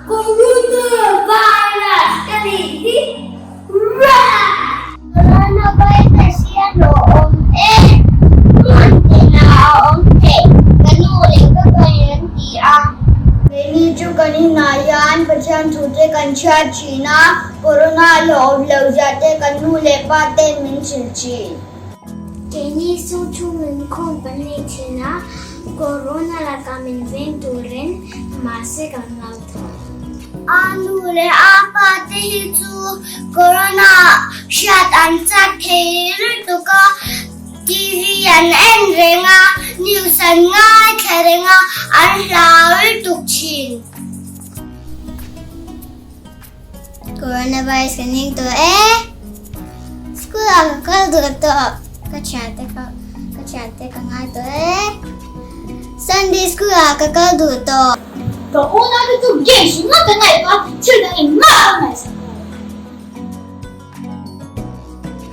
Coronavirus ka nih hi. Coronavirus hi a hlawhawm e. Hmun tinah a awm thei. Ka nu leh ka pa in an ti a. Keini chu kan inah hian Pathian thute kan chhiat thin a, Corona a hlawhawm loh zia te kan nu leh pa ten min hrilh thin. Keini chu thu inkhawm kan nei thin a, Corona lakah min veng turin mahse kan ngau tho. A nu leh a pa te hi chu Corona hriat an chak thei lutuk a, TV an en reng a, news an ngaithla reng a, an hlau lutuk thin. Coronavirus kan heng tawh e. School ah ka kal duh tawh. Ka thiante ka ka thiante ka ngai tawh e. Sunday school ah ka kal duh tawh. Ka unau te chu games ringawt an ngaihtuah a, thil dang engmah an ngaihsak lo.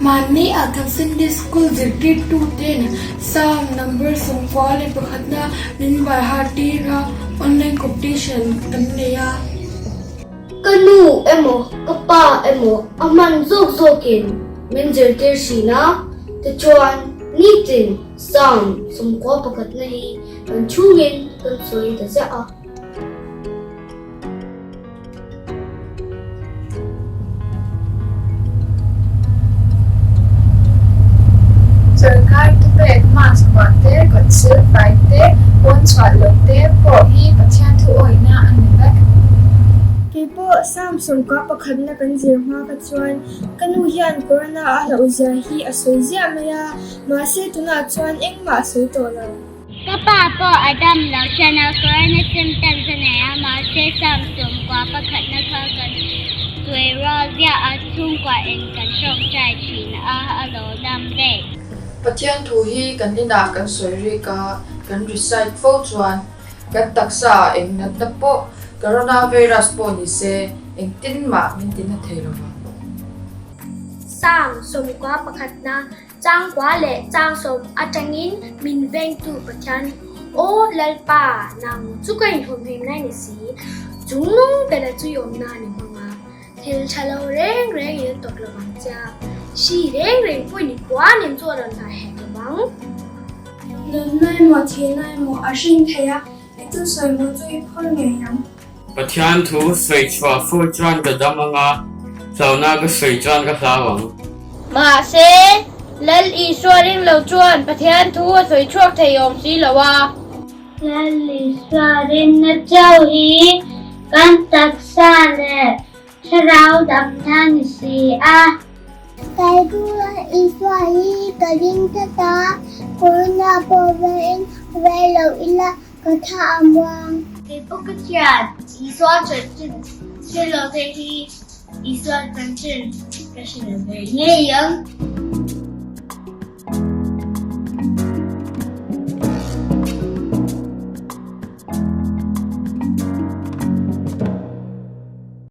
Mahni ah kan Sunday school zirtirtu ten Psalm number 91 na min bai har tir a, online competition kan nei a. Ka nu emaw ka pa emaw a hman zawk zawkin min zirtir thin a, tichuan nitin Psalm 91 na hi kan chhungin kan sawi ta ziah a. Sorkar thupek mask vuah te, kut sil fai te, pawn chhuah loh te pawh hi Pathian thu awihna a ni vek. Kei pawh Psalm sawmkua pakhatna kan zir hma kha chuan ka nu hian Corona a hlauh zia hi a sawi ziah mai a, mahse tunah chuan engmah a sawi tawh lo. Ka pa pawh a dam lo ṭan a, corona symptoms a nei a, mahse Psalm 91 kha kan sawi rual ziah a, chhungkua in kan ṭawngṭai ṭhin a, a lo dam daih. Pathian thu hi kan inah kan sawi rik a, kan recite fo chuan kan taksa ah eng natna pawh coronavirus pawh ni se engtin mah min ti na thei lo vang. Psalm 91 na Changkua leh changsawm atangin min vengtu Pathian, Aw Lalpa, nang chu ka inhawmhimna i ni si, chungnung bela chu i awmna a ni hmang a, thil tha lo reng reng in a tawp lo vang che a, hri reng reng pawhin i puanin chu a rawn hnai hek lo vang. Nunna emaw thihna emaw a hring thei a, i thusawi maw chu i phur ngei ang. Pathian thu sawi chhuah fur chuan ka dam ang a, hlauhna ka sawi chuan ka hlau ang. Mahse, Lal Isua ring lo chuan Pathian thu a sawi chhuak thei awm si lo a. Lal Isua rinna chauh hi kan taksa leh thlarau damna ni si a. Kaihruai Isua hi ka ring tlat a, Corona pawh veiin vei lo ila Ka tha a muang. Kei pawh ka hriat Isua chanchin hre lo te hi Isua chanchin ka hre ve ngei ang.